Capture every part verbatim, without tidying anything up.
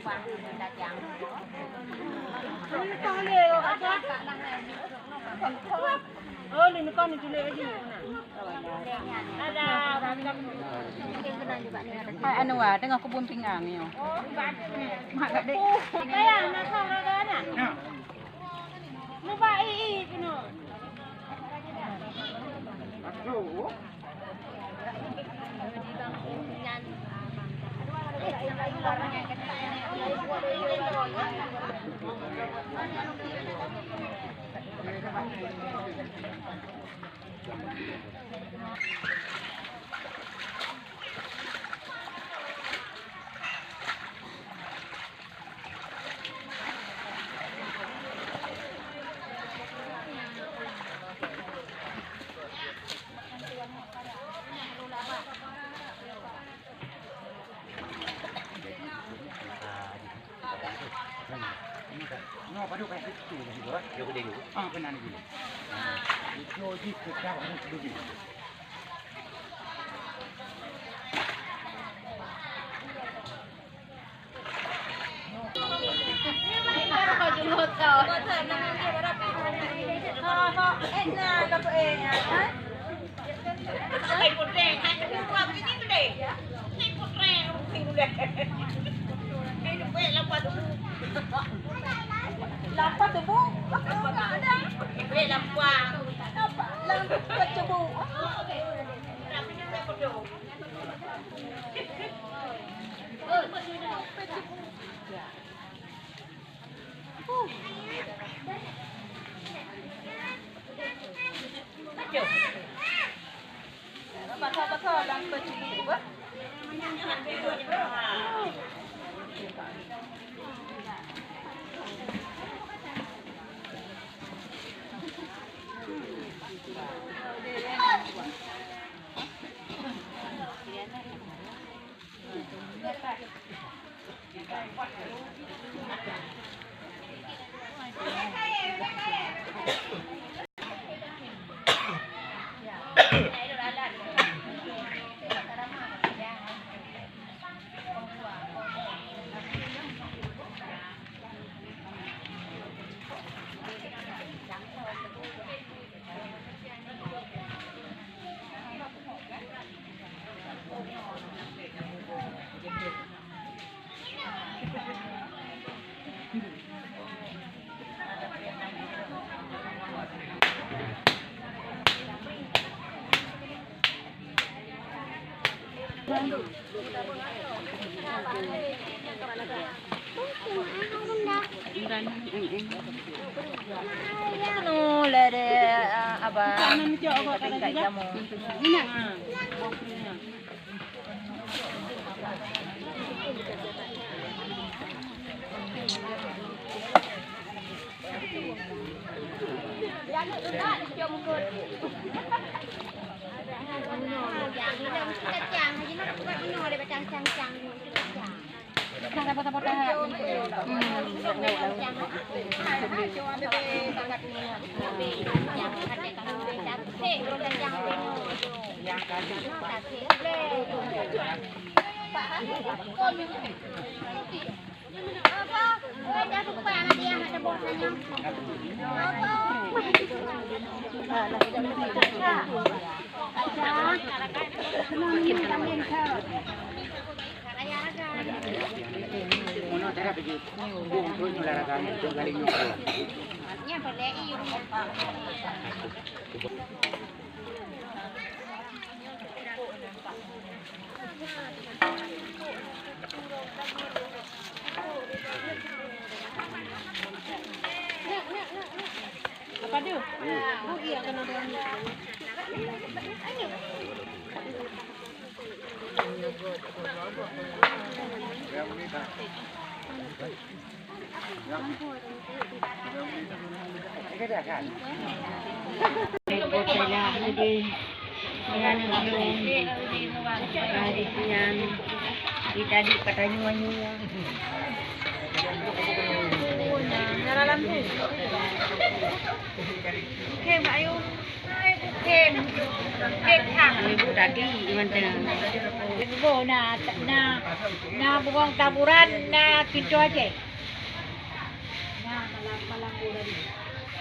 Hai Anwar, teungoh kubunting nyoe. Mak gadek. Sayang, nak kau rada na? Mubak i, i keunoe. Lampa tuboh. Lampa tuboh. Lampa tuboh. Anu, lé deh, ah, abang. Tingkat jamu. Apa tu? Bu, iya, kena. Ibu tadi, iman tengah. Boh na, na, na bungong taburan, na pintoe Aceh. Na malam, malam boh tadi.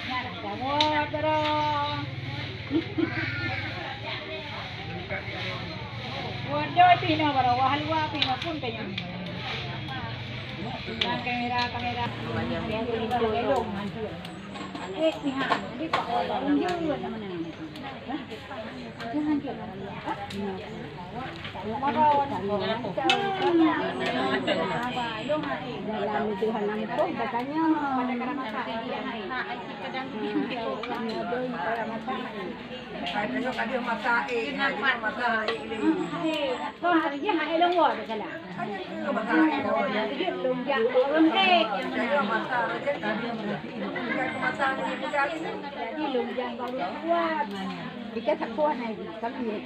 Na dah jamot barang. Waduh, pih na barang. Wah, luar pih na pun kayaknya. Dan kamera, kamera. Elok hancur. Jadi, lôn jak baru kuat. Kita tak kuat lagi. Kami